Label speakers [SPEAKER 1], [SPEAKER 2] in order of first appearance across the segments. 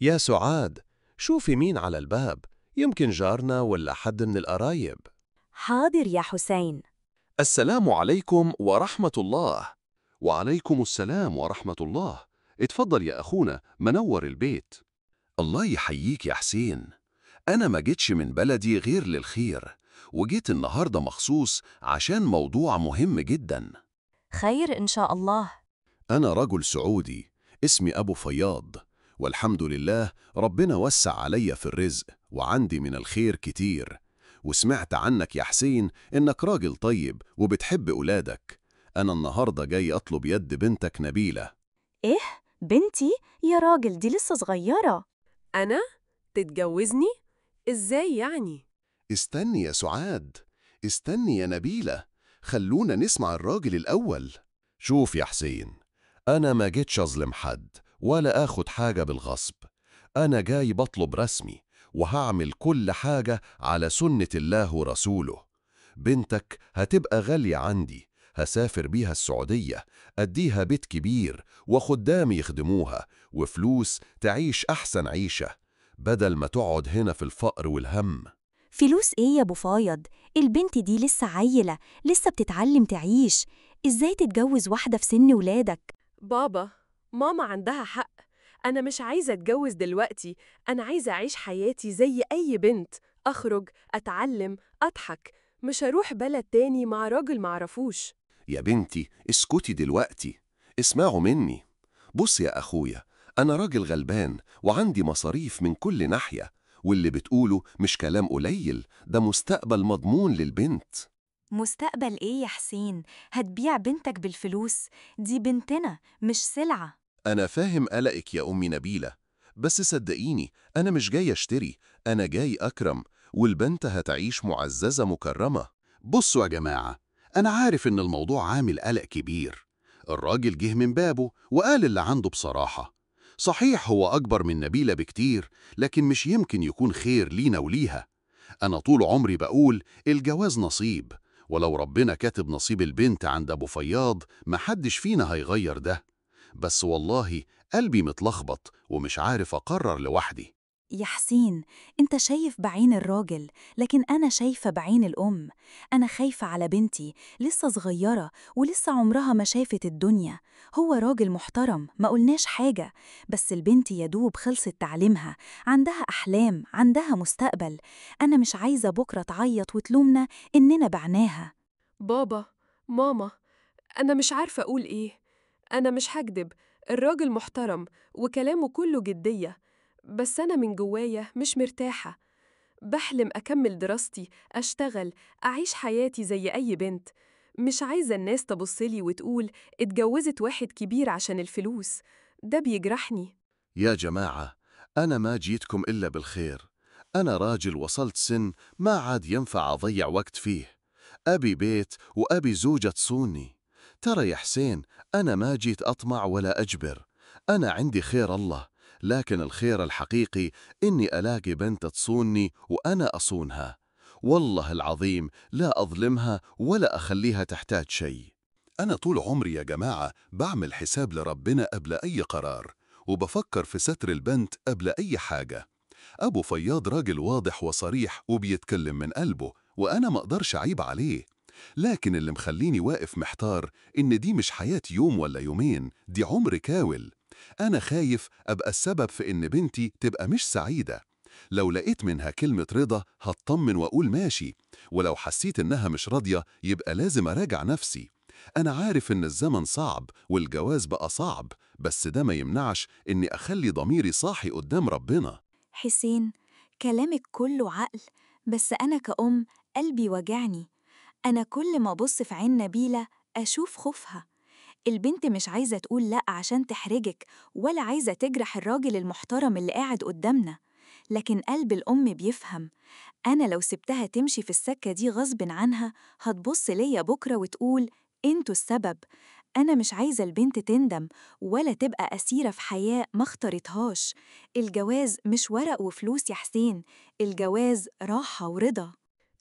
[SPEAKER 1] يا سعاد، شوفي مين على الباب، يمكن جارنا ولا حد من القرايب.
[SPEAKER 2] حاضر يا حسين.
[SPEAKER 1] السلام عليكم ورحمة الله. وعليكم السلام ورحمة الله. اتفضل يا أخونا، منور البيت. الله يحييك يا حسين. أنا ما جيتش من بلدي غير للخير، وجيت النهاردة مخصوص عشان موضوع مهم جدا.
[SPEAKER 2] خير إن شاء الله.
[SPEAKER 1] أنا رجل سعودي، اسمي أبو فياض، والحمد لله ربنا وسع عليا في الرزق وعندي من الخير كتير. وسمعت عنك يا حسين إنك راجل طيب وبتحب أولادك. أنا النهاردة جاي أطلب يد بنتك نبيلة.
[SPEAKER 2] إيه؟ بنتي؟ يا راجل دي لسه صغيرة.
[SPEAKER 3] أنا؟ تتجوزني؟ إزاي يعني؟
[SPEAKER 1] استني يا سعاد، استني يا نبيلة، خلونا نسمع الراجل الأول. شوف يا حسين، أنا ما جيتش أظلم حد ولا آخد حاجة بالغصب. أنا جاي بطلب رسمي، وهعمل كل حاجة على سنة الله ورسوله. بنتك هتبقى غالية عندي، هسافر بيها السعودية، أديها بيت كبير وخدام يخدموها وفلوس تعيش أحسن عيشة، بدل ما تقعد هنا في الفقر والهم.
[SPEAKER 2] فلوس إيه يا أبو فايض؟ البنت دي لسه عيلة، لسه بتتعلم تعيش. إزاي تتجوز واحدة في سن ولادك؟
[SPEAKER 3] بابا، ماما عندها حق. أنا مش عايزة أتجوز دلوقتي، أنا عايزة أعيش حياتي زي أي بنت، أخرج، أتعلم، أضحك، مش هروح بلد تاني مع راجل معرفوش.
[SPEAKER 1] يا بنتي اسكتي دلوقتي، اسمعوا مني. بص يا أخويا، أنا راجل غلبان وعندي مصاريف من كل ناحية، واللي بتقوله مش كلام قليل، ده مستقبل مضمون للبنت.
[SPEAKER 2] مستقبل إيه يا حسين؟ هتبيع بنتك بالفلوس؟ دي بنتنا مش سلعة.
[SPEAKER 1] أنا فاهم قلقك يا أمي نبيلة، بس صدقيني أنا مش جاي أشتري، أنا جاي أكرم، والبنت هتعيش معززة مكرمة.
[SPEAKER 4] بصوا يا جماعة، أنا عارف إن الموضوع عامل قلق كبير. الراجل جه من بابه وقال اللي عنده بصراحة. صحيح هو أكبر من نبيلة بكتير، لكن مش يمكن يكون خير لينا وليها. أنا طول عمري بقول الجواز نصيب، ولو ربنا كاتب نصيب البنت عند أبو فياض محدش فينا هيغير ده. بس والله قلبي متلخبط ومش عارف أقرر لوحدي.
[SPEAKER 2] يا حسين، انت شايف بعين الراجل، لكن أنا شايفة بعين الأم. أنا خايفة على بنتي، لسه صغيرة ولسه عمرها ما شافت الدنيا. هو راجل محترم، ما قلناش حاجة، بس البنت يدوب خلصت تعليمها، عندها أحلام، عندها مستقبل. أنا مش عايزة بكرة تعيط وتلومنا إننا بعناها.
[SPEAKER 3] بابا، ماما، أنا مش عارفة أقول إيه. أنا مش هكدب، الراجل محترم وكلامه كله جدية، بس أنا من جوايا مش مرتاحة. بحلم أكمل دراستي، أشتغل، أعيش حياتي زي أي بنت. مش عايزة الناس تبصلي وتقول اتجوزت واحد كبير عشان الفلوس، ده بيجرحني.
[SPEAKER 1] يا جماعة، أنا ما جيتكم إلا بالخير. أنا راجل وصلت سن ما عاد ينفع أضيع وقت فيه. أبي بيت وأبي زوجة تصوني. ترى يا حسين، أنا ما جيت أطمع ولا أجبر، أنا عندي خير الله، لكن الخير الحقيقي إني ألاقي بنت تصوني وأنا أصونها. والله العظيم لا أظلمها ولا أخليها تحتاج شيء.
[SPEAKER 4] أنا طول عمري يا جماعة بعمل حساب لربنا قبل أي قرار، وبفكر في ستر البنت قبل أي حاجة. أبو فياض راجل واضح وصريح وبيتكلم من قلبه، وأنا ما أقدرش أعيب عليه. لكن اللي مخليني واقف محتار إن دي مش حياة يوم ولا يومين، دي عمر كاول. أنا خايف أبقى السبب في إن بنتي تبقى مش سعيدة. لو لقيت منها كلمة رضا هطمن وأقول ماشي، ولو حسيت إنها مش راضية يبقى لازم أراجع نفسي. أنا عارف إن الزمن صعب والجواز بقى صعب، بس ده ما يمنعش إني أخلي ضميري صاحي قدام ربنا.
[SPEAKER 2] حسين، كلامك كله عقل، بس أنا كأم قلبي وجعني. أنا كل ما أبص في عين نبيلة أشوف خوفها. البنت مش عايزة تقول لأ عشان تحرجك، ولا عايزة تجرح الراجل المحترم اللي قاعد قدامنا، لكن قلب الأم بيفهم. أنا لو سبتها تمشي في السكة دي غصب عنها هتبص ليا بكرة وتقول انتوا السبب. أنا مش عايزة البنت تندم ولا تبقى أسيرة في حياة ما اختارتهاش. الجواز مش ورق وفلوس يا حسين، الجواز راحة ورضا.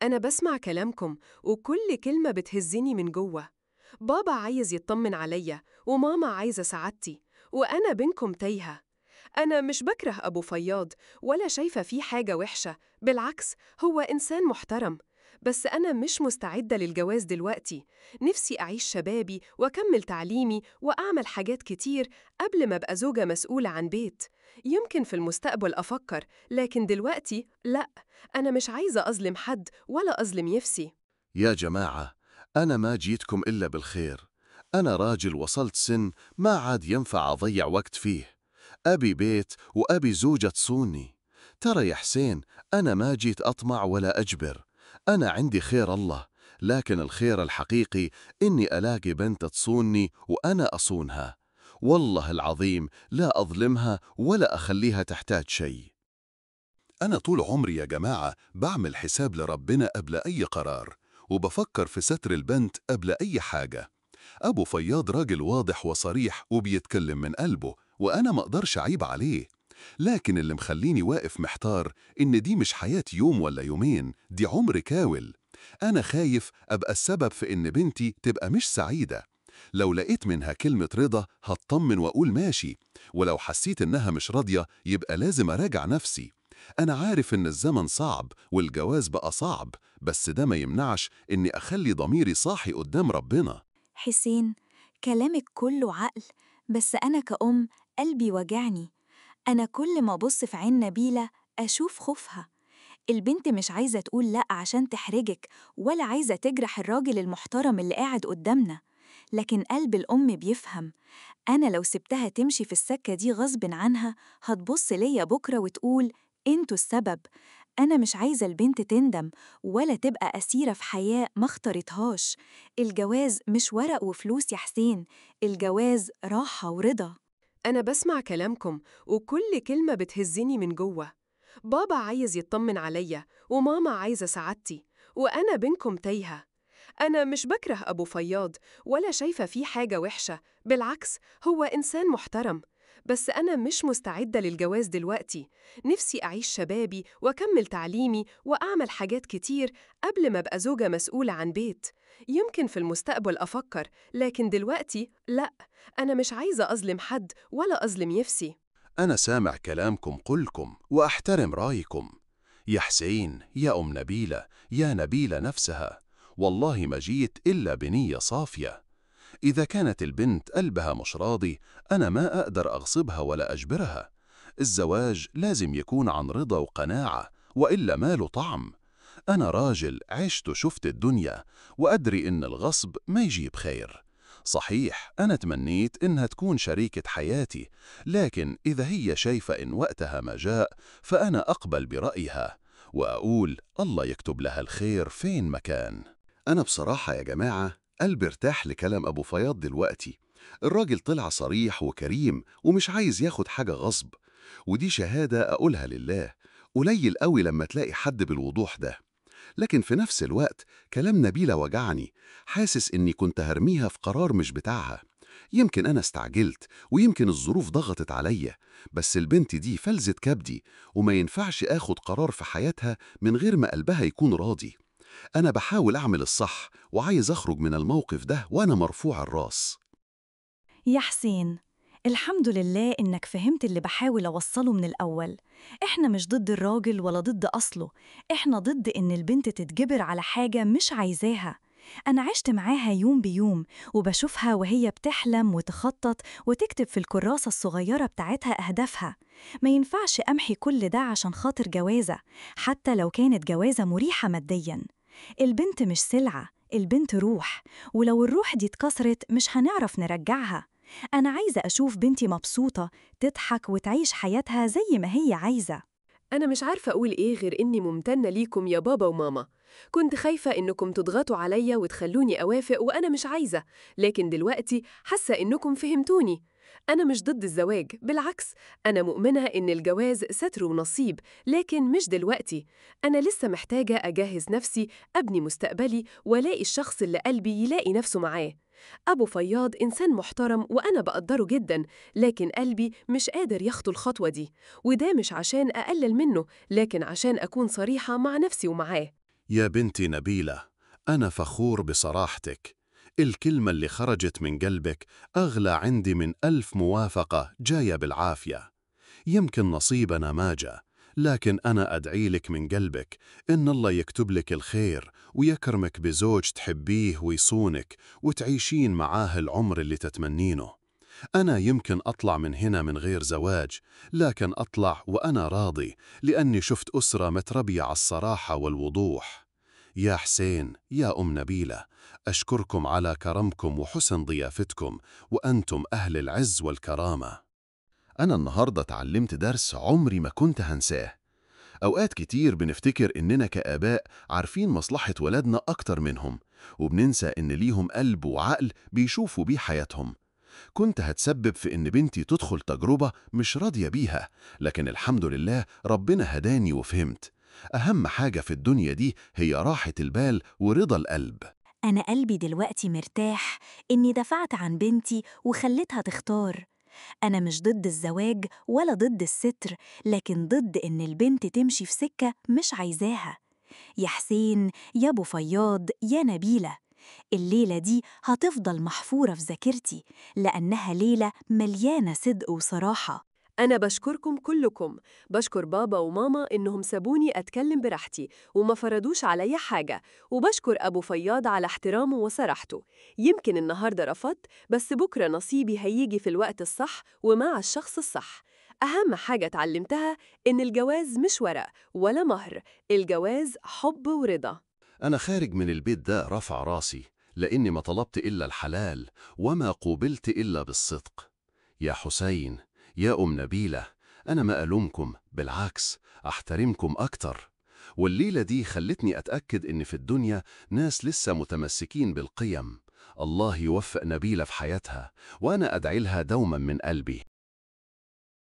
[SPEAKER 3] أنا بسمع كلامكم وكل كلمة بتهزني من جوه. بابا عايز يطمن عليا، وماما عايزة سعادتي، وأنا بينكم تايهة. أنا مش بكره أبو فياض ولا شايفة فيه حاجة وحشة، بالعكس هو إنسان محترم، بس أنا مش مستعدة للجواز دلوقتي. نفسي أعيش شبابي وأكمل تعليمي وأعمل حاجات كتير قبل ما أبقى زوجة مسؤولة عن بيت. يمكن في المستقبل أفكر، لكن دلوقتي لأ، أنا مش عايزة أظلم حد ولا أظلم نفسي.
[SPEAKER 1] يا جماعة، أنا ما جيتكم إلا بالخير. أنا راجل وصلت سن ما عاد ينفع أضيع وقت فيه. أبي بيت وأبي زوجة تصوني. ترى يا حسين، أنا ما جيت أطمع ولا أجبر. أنا عندي خير الله، لكن الخير الحقيقي إني ألاقي بنت تصوني وأنا أصونها. والله العظيم لا أظلمها ولا أخليها تحتاج شيء. أنا طول عمري يا جماعة بعمل حساب لربنا قبل أي قرار، وبفكر في ستر البنت قبل أي حاجة. أبو فياض راجل واضح وصريح وبيتكلم من قلبه، وأنا ما أقدرش أعيب عليه. لكن اللي مخليني واقف محتار إن دي مش حياة يوم ولا يومين، دي عمر كاول. أنا خايف أبقى السبب في إن بنتي تبقى مش سعيدة. لو لقيت منها كلمة رضا هطمن وأقول ماشي، ولو حسيت إنها مش راضية يبقى لازم أراجع نفسي. أنا عارف إن الزمن صعب والجواز بقى صعب، بس ده ما يمنعش إني أخلي ضميري صاحي قدام ربنا.
[SPEAKER 2] حسين، كلامك كله عقل، بس أنا كأم قلبي وجعني. أنا كل ما أبص في عين نبيلة أشوف خوفها. البنت مش عايزة تقول لأ عشان تحرجك، ولا عايزة تجرح الراجل المحترم اللي قاعد قدامنا، لكن قلب الأم بيفهم. أنا لو سبتها تمشي في السكة دي غصب عنها هتبص ليا بكرة وتقول انتوا السبب. أنا مش عايزة البنت تندم ولا تبقى أسيرة في حياة ما اختارتهاش. الجواز مش ورق وفلوس يا حسين، الجواز راحة ورضا.
[SPEAKER 3] أنا بسمع كلامكم وكل كلمة بتهزني من جوه. بابا عايز يطمن عليا وماما عايزة سعادتي، وأنا بينكم تايهة. أنا مش بكره أبو فياض ولا شايفة فيه حاجة وحشة، بالعكس هو إنسان محترم، بس أنا مش مستعدة للجواز دلوقتي. نفسي أعيش شبابي وأكمل تعليمي وأعمل حاجات كتير قبل ما أبقى زوجة مسؤولة عن بيت. يمكن في المستقبل أفكر، لكن دلوقتي لأ، أنا مش عايزة أظلم حد ولا أظلم نفسي.
[SPEAKER 1] أنا سامع كلامكم كلكم وأحترم رأيكم. يا حسين، يا أم نبيلة، يا نبيلة نفسها، والله ما جيت إلا بنية صافية. إذا كانت البنت قلبها مش راضي، أنا ما أقدر أغصبها ولا أجبرها. الزواج لازم يكون عن رضا وقناعة، وإلا ما له طعم. أنا راجل عشت وشفت الدنيا، وأدري إن الغصب ما يجيب خير. صحيح أنا تمنيت إنها تكون شريكة حياتي، لكن إذا هي شايفة إن وقتها ما جاء فأنا أقبل برأيها وأقول الله يكتب لها الخير فين مكان. أنا بصراحة يا جماعة قلبي ارتاح لكلام أبو فياض دلوقتي. الراجل طلع صريح وكريم ومش عايز ياخد حاجة غصب، ودي شهادة أقولها لله. قليل قوي لما تلاقي حد بالوضوح ده. لكن في نفس الوقت كلام نبيلة وجعني، حاسس إني كنت هرميها في قرار مش بتاعها. يمكن أنا استعجلت ويمكن الظروف ضغطت عليا، بس البنت دي فلزت كبدي، وما ينفعش آخد قرار في حياتها من غير ما قلبها يكون راضي. أنا بحاول أعمل الصح وعايز أخرج من الموقف ده وأنا مرفوع الراس.
[SPEAKER 5] يا حسين، الحمد لله إنك فهمت اللي بحاول أوصله من الأول. إحنا مش ضد الراجل ولا ضد أصله، إحنا ضد إن البنت تتجبر على حاجة مش عايزاها. أنا عشت معاها يوم بيوم وبشوفها وهي بتحلم وتخطط وتكتب في الكراسة الصغيرة بتاعتها أهدافها. ما ينفعش أمحي كل ده عشان خاطر جوازة، حتى لو كانت جوازة مريحة مادياً. البنت مش سلعة، البنت روح، ولو الروح دي اتكسرت مش هنعرف نرجعها. أنا عايزة أشوف بنتي مبسوطة، تضحك وتعيش حياتها زي ما هي عايزة.
[SPEAKER 3] أنا مش عارفة أقول إيه غير إني ممتنة ليكم يا بابا وماما. كنت خايفة إنكم تضغطوا عليا وتخلوني أوافق وأنا مش عايزة، لكن دلوقتي حاسة إنكم فهمتوني. أنا مش ضد الزواج، بالعكس أنا مؤمنة إن الجواز ستر ونصيب، لكن مش دلوقتي. أنا لسه محتاجة أجهز نفسي، أبني مستقبلي، وألاقي الشخص اللي قلبي يلاقي نفسه معاه. أبو فياض إنسان محترم وأنا بقدره جدا، لكن قلبي مش قادر يخطو الخطوة دي، وده مش عشان أقلل منه، لكن عشان أكون صريحة مع نفسي ومعاه.
[SPEAKER 1] يا بنتي نبيلة، أنا فخور بصراحتك. الكلمة اللي خرجت من قلبك أغلى عندي من 1000 موافقة جاية بالعافية.
[SPEAKER 4] يمكن نصيبنا ما جا، لكن أنا أدعي لك من قلبك إن الله يكتب لك الخير ويكرمك بزوج تحبيه ويصونك وتعيشين معاه العمر اللي تتمنينه. أنا يمكن أطلع من هنا من غير زواج، لكن أطلع وأنا راضي، لأني شفت أسرة متربية على الصراحة والوضوح. يا حسين، يا أم نبيلة، أشكركم على كرمكم وحسن ضيافتكم، وأنتم أهل العز والكرامة. أنا النهاردة تعلمت درس عمري ما كنت هنساه. أوقات كتير بنفتكر إننا كآباء عارفين مصلحة ولادنا أكتر منهم، وبننسى إن ليهم قلب وعقل بيشوفوا بيه حياتهم. كنت هتسبب في إن بنتي تدخل تجربة مش راضية بيها، لكن الحمد لله ربنا هداني وفهمت. أهم حاجة في الدنيا دي هي راحة البال ورضا القلب.
[SPEAKER 2] أنا قلبي دلوقتي مرتاح إني دفعت عن بنتي وخليتها تختار. أنا مش ضد الزواج ولا ضد الستر، لكن ضد إن البنت تمشي في سكة مش عايزاها. يا حسين، يا أبو فياض، يا نبيلة، الليلة دي هتفضل محفورة في ذاكرتي، لأنها ليلة مليانة صدق وصراحة.
[SPEAKER 3] أنا بشكركم كلكم، بشكر بابا وماما إنهم سابوني أتكلم براحتي وما فرضوش عليا حاجة، وبشكر أبو فياض على احترامه وصراحته. يمكن النهاردة رفضت، بس بكرة نصيبي هيجي في الوقت الصح ومع الشخص الصح. أهم حاجة اتعلمتها إن الجواز مش ورق ولا مهر، الجواز حب ورضا.
[SPEAKER 1] أنا خارج من البيت ده رافع راسي، لأني ما طلبت إلا الحلال وما قوبلت إلا بالصدق. يا حسين، يا أم نبيلة، أنا ما ألومكم، بالعكس أحترمكم أكتر. والليلة دي خلتني أتأكد إن في الدنيا ناس لسه متمسكين بالقيم. الله يوفق نبيلة في حياتها، وأنا أدعي لها دوما من قلبي.